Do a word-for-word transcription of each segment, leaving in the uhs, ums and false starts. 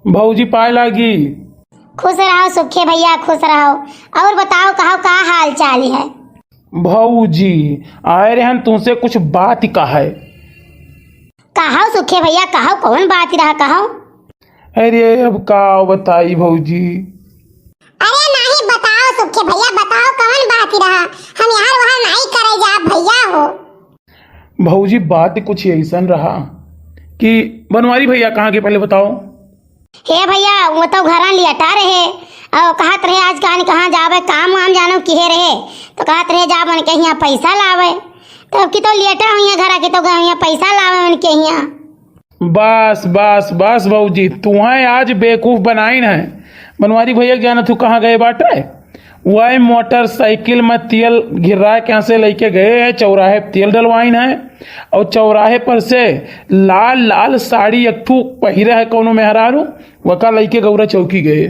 भौजी पाए लागी। खुश रहो सुखे भैया, खुश रहो। और बताओ, कहो का हाल चाल है? भौजी, आए रहन तुमसे कुछ बात कहे। कहो सुखे भैया, कहो, कौन बात रहा, कहो। अरे अब का बताई भौजी। अरे नहीं बताओ सुखे भैया, बताओ कौन बात रहा, हम यहाँ वहाँ नहीं करे जाब भैया हो। भौजी बात कुछ ऐसन रहा कि बनवारी भैया कहाँ के पहले बताओ। हे भैया, वो तो घरा लियटा रहे और कहत रहे आज कहाँ न कहाँ जावे, काम वाम जानो किहे रहे, तो कहत रहे जाब उनके यहाँ पैसा लावे। तब की तो लियटा हुई है घरा की, तो गए हुई है पैसा लावे उनके यहाँ। बस बस बस भौजी, तुहें आज बेवकूफ बनाइन है। बनवारी भैया के जाना तू कहाँ गए बाटे? वही मोटरसाइकिल में तेल गिरा के यहाँ से लेके गए हैं, चौराहे पे तेल डलवाइन है और चौराहे पर से लाल लाल साड़ी एक ठू पहिरे है कौनो मेहरारू, वका लेके गौरा चौकी गए।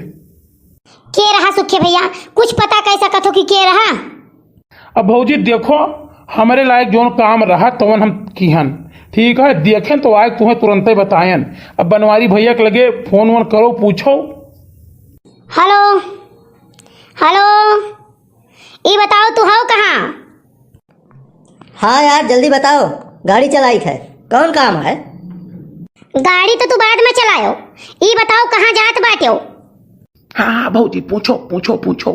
के रहा सुखे भैया, कुछ पता कह सकत हो कि के रहा? अब भौजी देखो, हमरे लायक जौन काम रहा तवन हम किहन, ठीक है, देखेन तो आए तुहें तुरंते बतायन। अब बनवारी भैया के लगे फोन वोन करो, पूछो। हेलो, हेलो, ई बताओ तू हौ कहाँ? हाँ यार, जल्दी बताओ, गाड़ी चलाइत है, कौन काम है? गाड़ी तो तू बाद में चलायो, ई बताओ कहाँ जात बाट्यो? हाँ हाँ भौजी, पूछो पूछो पूछो,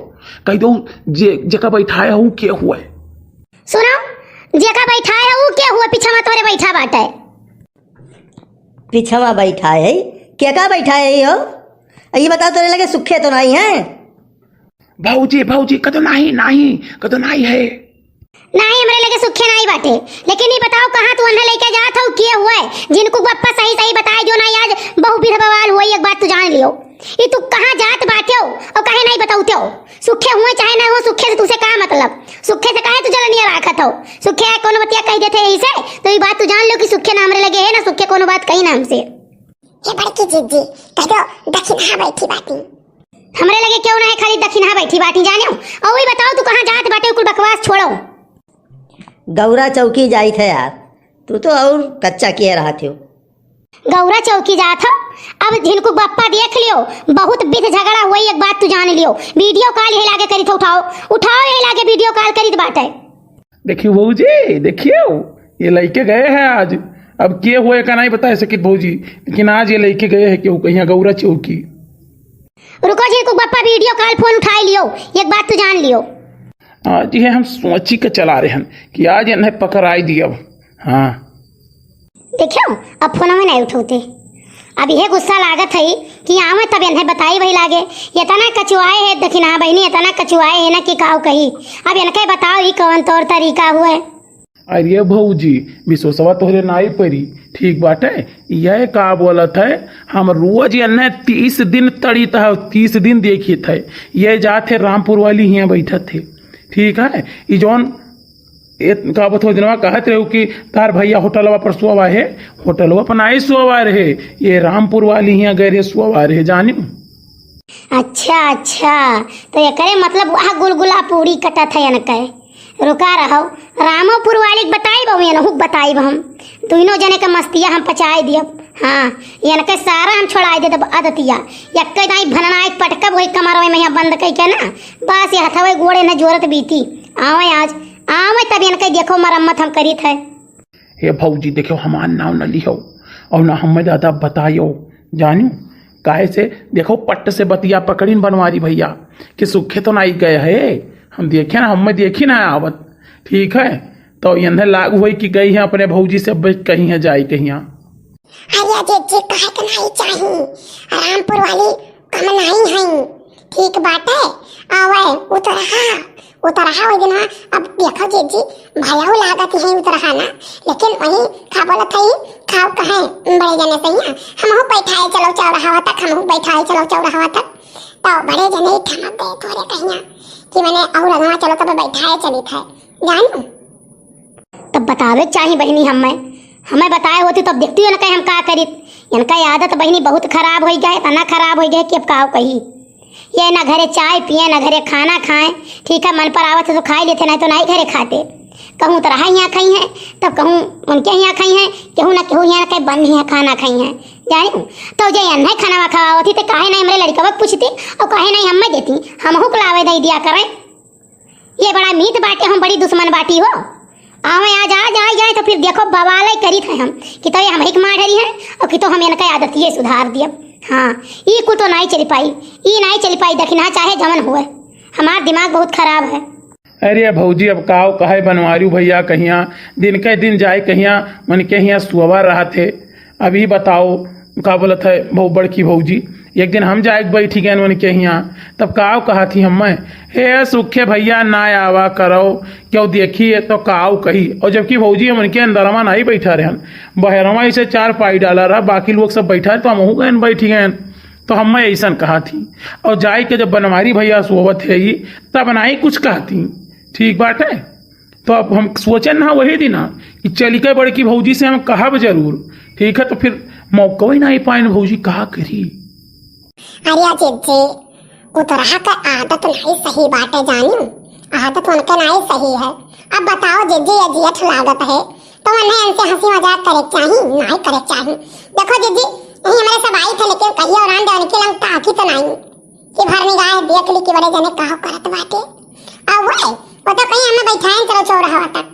कह दो जे जेका बैठाए हो के हुए। सुनो, जेका बैठाए हो के हुए, पीछा में तोरे बैठा बाटे। पीछा में बैठा है, केका बैठा है हो? ये बताओ, तोरे लगे सुखे तो नहीं है? भौजी भौजी, कदो नाही नाही, कदो नाही है। नाही, हमरे लगे सुखे नाही बाटे। लेकिन ई बताओ, कहाँ तू अन्हे लेके जात हऊ, के हुए? जिनको बप्पा सही सही बताए, जो नाही आज बहु विध बवाल हुए, एक बात तू जान लियो। ई तू कहाँ जात बाटे हो और काहे नाही बताउते हो? सुखे हुए चाहे ना हो, सुखे से तुसे का मतलब? सुखे से काहे तू जलनिया राखत हो? सुखे आए कोनो बतिया कह देते यही से, तो ई बात तू जान लो कि सुखे ना हमरे लगे है, ना सुखे कोनो बात कही ना हमसे। हे बड़की जिज्जी, कह दो दखिनहा बैठी बाटी। हमरे लगे क्यों ना है, खाली दखिनहा बैठी बाटी, जाने हो? और वही बताओ, तू कहाँ जात बाटे, कुल बकवास छोड़ो। गौरा चौकी जाइत है यार, तू तो और कच्चा किए रहत हो। गौरा चौकी जात हो? अब झिनकू बप्पा देख लियो, बहुत बिध झगड़ा हुई, एक बात तू जान लियो। वीडियो कॉल यही लागे करित हो, उठाओ, उठाओ, यही लागे वीडियो कॉल करित बाटे। देखियो भौजी, देखियो, ये लइके गए हैं आज। अब के हुए का नहीं बता सकित भौजी, लेकिन आज ये लइके गए हैं केहू कहिया गौरा चौकी। रुको जी, कुक बप्पा वीडियो कॉल फोन उठाई लियो, एक बात तो जान लियो। आज ये हम सोची के चला रहे हैं कि आज इन्हें पकड़ाई दियब। हाँ। देखियो, अब फोन में नहीं उठौते। अब यह गुस्सा लागत है कि आवे तब इन्हें बताई वही लागे। इतना कचुआए है, देखी ना बहनी, इतना कचुआए है ना कि काऊ कही। अब इनके बताओ, ई कौन तौर तरीका हुए? अरे भौजी, विश्वसवा तोहरे नाई परी, ठीक बाटे। यह का बोलत है, हम रोज इन्हें तीस दिन तड़ीत है, तीस दिन देखित है। ये जात है रामपुर वाली हियाँ बैठत है, ठीक है। ई जौन ए, का बतहो, जनवा कहत रहे कि तार भैया होटलवा पर सोवा है, होटलवा पर नाई सोवा रहे, ये रामपुर वाली हियाँ गए रहे, सोवा रहे, जानियो। अच्छा, अच्छा, तो एकरे मतलब वह गुलगुला पूरी कटत है इनके। रुका रहो, रामोपुर वाली के बताइब हम, इनहू के बताइब हम। दुइनो जने के मस्तिया हम पचाए दियब। हाँ, इनके सारा हम छोड़ाए दे देब अदतिया। यक्के दाई भनना एक पटकब वही कमरवे में यहाँ बंद कई के ना, बस ये हथवे गोड़े न जोरत बीती। आवे आज, आवे तब इनके देखो मरम्मत हम करीत है। हे भौजी, देखो हमार नाव न लिहो और ना हमें ज्यादा बतायो, जानियो, काहे से देखो पट्ट से बतिया पकड़ीन बनवारी भैया कि सुखे तो नाई गए है, हम देखे ना, हमें देखी ना आवत, ठीक है, तो इन्हें लागू होई कि गई है अपने भौजी से, अब कहीं है जाई कहीं। अरे जिज्जी, कहे के नाई चाही, रामपुर वाली कम नाई हई, ठीक बाटे। आवे, उतरहा, उतरहा ओइ दिनवा। अब देखो जिज्जी, भयउ लागत ही उतरहा ना, लेकिन वही का बोलत हई, खाओ कहे बड़े जने से हियाँ, हमहू बैठाए चलो चौराहा तक, हमहू बैठाए चलो चौराहा तक। तो बड़े जने ही ठमक गए तोरे कहिया कि मने और अगवा चलो तब बैठाए चलित है, जान। तब बतावे के चाही बहिनी, हमें, हमें बताए होती तब देखती इनका हम का करित। इनका आदत बहिनी बहुत खराब होइ गए, इतना खराब होइ गए कि अब का कही। ये ना घरे चाय पिए, ना घरे खाना खाए, ठीक है, मन पर आवत है तो खाई लेते, नहीं तो नहीं घरे खाते। कहूँ तो रहा यहाँ खाई हैं, तब कहूँ उनके यहाँ खाई हैं, केहू ना केहू यहाँ के बन यहाँ खाना खाई हैं। जानी हूँ, तो जे अन्हे खाना खवावत ही, ते काहे नहीं हमरे लड़कवा के पूछती और काहे नहीं हमें देती, हमहू को लावे दे दिया करें। ये बड़ा मीत बाटे, हम बड़ी दुश्मन बाटी हो। आवे आज आ जाए जाए तो फिर देखो बवाले करी थे हम कि तबे हम एक मार डरी हैं और कि तो हम इनका आदत ये सुधार दिया। हाँ, ई कुल तो नहीं चल पाई, ई नहीं चल पाई, दखिना चाहे जवन हुए, हमार दिमाग बहुत खराब है। अरे भौजी, अब काव कहे बनवारी भैया कहिया, दिन के दिन जाए कहिया, उनके हिया सुअवा रहत है। अभी बताओ, का बोलत है भौ-, बड़की भौजी, एक दिन हम जाए के बैठी गए उनके हिया, तब काव कहा थी हमें, "हे सुखे भैया, ना आवा करो, क्यों देखी है तो काव कही।" और जबकि भौजी हम उनके अंदरवा नहीं बैठा रहन, बहरवा इसे चार पाई डाला रहा, बाकी लोग सब बैठा रहे, तो हमहू गए बैठी गए। तो हमें ऐसन कहा थी। और जाए के जब बनवारी भैया सोवत है ही, तब ना ही कुछ कहती। ठीक बात है। तो अब हम सोचन ना वही दिन कि चली के बड़की भौजी से हम कहब जरूर। ठीक है, तो फिर मौका ही नहीं पाए भौजी, कहा करी। अरे जिज्जी, उतरा के आदत नहीं सही बाटे जानी, आदत उनके नहीं सही है। अब बताओ जिज्जी, ये जेठ लागत है तो उन्हें इनसे हंसी मजाक करे के चाही, नहीं करे के चाही। देखो जिज्जी, यही हमारे सब आई थे, लेकिन कहिए और आन दे उनके लंग ताकी तो नहीं कि भरनी गाय देख ली कि बड़े जने काहो करत बाटे। अब वो, वो तो कहीं हमें बैठाए चलो चौराहा तक।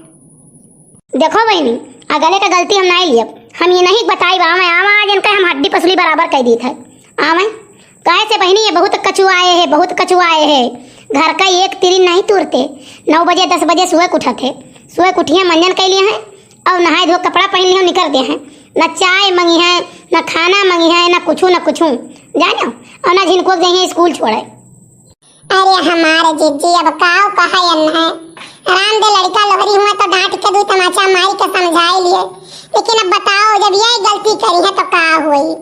देखो बहनी, अगले का गलती हम नहीं लियब, हम ये नहीं बताई बा, मैं आवा आज इनका हम हड्डी पसली बराबर कह दी थे। आवे, काहे से बहनी, ये बहुत कचुआए है, बहुत कचुआए है। घर का एक तिरी नहीं तोड़ते, नौ बजे दस बजे सुबह के उठत है, सुबह के उठिए मंजन कर लिए हैं और नहाए धो कपड़ा पहन लिए निकल गए हैं। न चाय मंगी है, न खाना मंगी है, न कुछ, न कुछ, जानो, और न जिनको जाइए स्कूल छोड़े। अरे हमारे जिज्जी, अब काव कहा है? राम दे लड़का लोहरी हुआ तो डांट के दू तमाचा मारी के समझाई लिए, लेकिन अब बताओ, जब ये गलती करी है तो का हुई?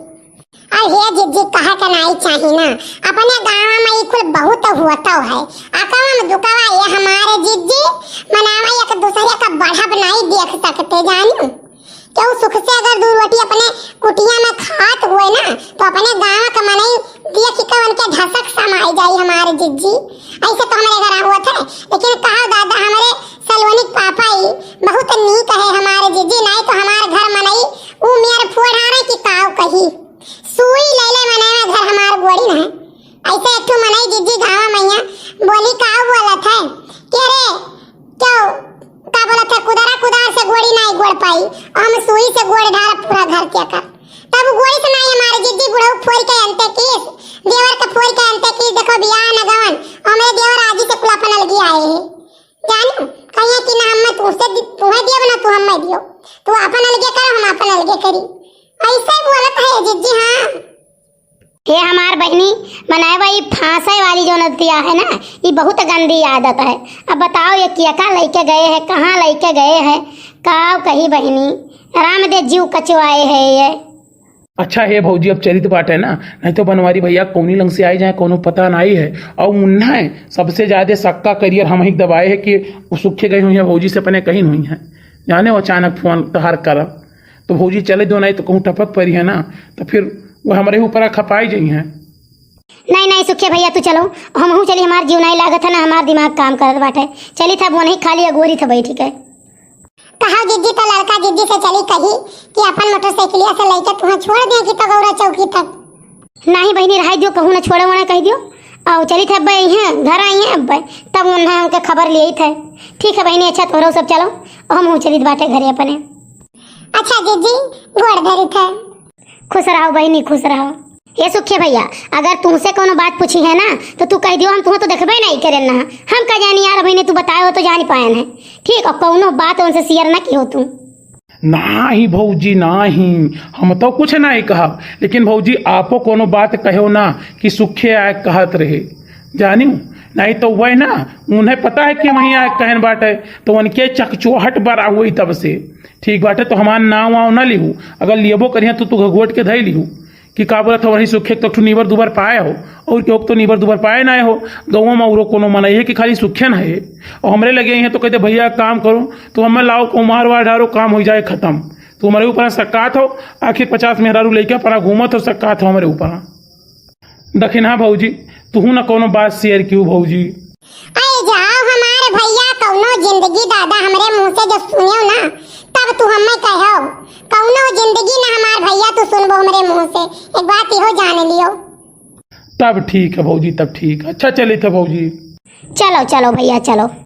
अब हे जिज्जी, कहे के नाई चाही ना, अपने गाँव में ई कुल बहुत होता है। अकवा में दुकवा ये हमारे जिज्जी, मनावा एक दूसरे का बढ़ब नाई देख सकते जानी। केहू सुख से अगर दू रोटी अपने कुटिया में खात हुए ना, तो अपने गाँव का मनई देख के उनके धसक समाई जाई हमारे जिज्जी। ऐसे तो हमारे घर हुआ था, लेकिन कहा दादा, हमारे सलोनी के पापा ही बहुत नीक है हमारे जिज्जी, नाई तो हमारे घर मनई ऊ मेर फोड़ आ रहे कि काव कही। सुई ले ले मनई में घर हमार गोड़ी न है। ऐसे एक ठो मनई जिज्जी गाँव मैया बोली, का बोलत है? के रे, क्यों, का बोलत है, कुदारा कुदार से गोड़ी नाई गोड़ पाई, हम सुई से गोड़ ढाल पूरा घर के कर। तब गोड़ी से नाई हमारे जिज्जी बुढ़ऊ फोड़ के अंते कीस, देवर के फोड़ के अंते कीस, देखो बियाह न गवन, हमरे देवर आजी से कुलापन अलगी आए है। जानी, कहिए कि ना हम तुमसे दि-, तुम्हें दियो ना तू हमें दियो, तू अपन अलगे करो, हम अपन अलगे करी। ऐसे बोलत है जिज्जी। हाँ, हे हमार बहनी, मनाए बा, ई फांसे वाली जो नदिया है ना, ई बहुत गंदी आदत है। अब बताओ, ये किया का लेके गए है, कहाँ लेके गए है, का कही बहनी, राम दे जीव कचवाए है ये। अच्छा हे भौजी, अब चलित बाटे ना, नहीं तो बनवारी भैया कौनी लंग से आई जाए, कोनो पता नहीं है। और उन्हें सबसे ज्यादा सक्का करियर हम ही दबाए है कि वो सुखे गए हुई है भौजी से अपने कहीं हुई है, जाने वो अचानक फोन तहार करब। तो भौजी चले दो, नहीं तो कहूँ टपक पड़ी है ना, तो फिर वो हमारे ऊपर खपाई जाई है। नहीं, नहीं, सुखे भैया, तू चलो, हमहू चली, हमार जीव नहीं लागत है ना, हमार दिमाग काम करत बाटे। चली था, वो नहीं खाली अगोरी था बैठी के। कहा जिज्जी, तो लड़का जिज्जी से चली कही कि अपन मोटरसाइकिलिया से लेके तुहें छोड़ दे कि तो गौरा चौकी तक। नहीं बहनी, रहाई दियो, कहूँ ना छोड़े वोड़े कह दियो। आओ, चली थे अब्बे, यहाँ घर आई हैं अब्बे, तब उन्हें उनके खबर लिए थे। ठीक है बहनी, अच्छा, तोहरो सब चलो, हमहू चलित बाटे घरे अपने। अच्छा जिज्जी, गोड़ धरी थे। खुश रहो बहनी, खुश रहो। हे सुखे भैया, अगर तुमसे कोनो बात पूछी है ना, तो तू कह दियो, हम तुम्हें तो देखबे नहीं करेन ना। हम का जानी यार, बहनी तू बताए हो तो जानी पायन है। ठीक, और कोनो बात उनसे शेयर ना की हो तू। नाही भौजी, नाही, हम तो कुछ नहीं कहब, लेकिन भौजी आपो कोनो बात कहो ना कि सुखे आए कहत रहे, जानियो, नहीं तो वह ना, उन्हें पता है कि वहीं आए कहन बाटे, तो उनके चकचोहट बड़ा हुई तब से। ठीक बाटे, तो हमार नाव वाव ना लिहू, अगर लियबो करिया तो तू घगोट के धई लिहू कि का बोलत हो, वही सुखे तो ठू नीबर दुबर पाए हो, और केहू तो नीबर दुबर पाए ना हो। गौवा में औरो कोनो मनई है कि खाली सुखे ना है, और हमरे लगे हैं तो कहते, "भैया काम करो, तो हमें लाओ, कुमार वार डारो, काम हो जाए खत्म।" तो हमारे ऊपर सक्कात हो, आखिर पचास मेहरारू लेके अपना घूमत हो, सक्कात हो हमारे ऊपर। दखिन हाँ भौजी, तुहू ना कोनो बात शेयर कियो भौजी। अरे जाओ हमारे भैया, कौनो जिंदगी जी दादा, हमरे मुँह से जब सुनियो ना, तब तू हमें कहो। कौनो जिंदगी ना हमार भैया तू सुनबो हमरे मुँह से, एक बात इहो जान लियो। तब ठीक है भौजी, तब ठीक है। अच्छा चलित है भौजी। चलो चलो भैया चलो।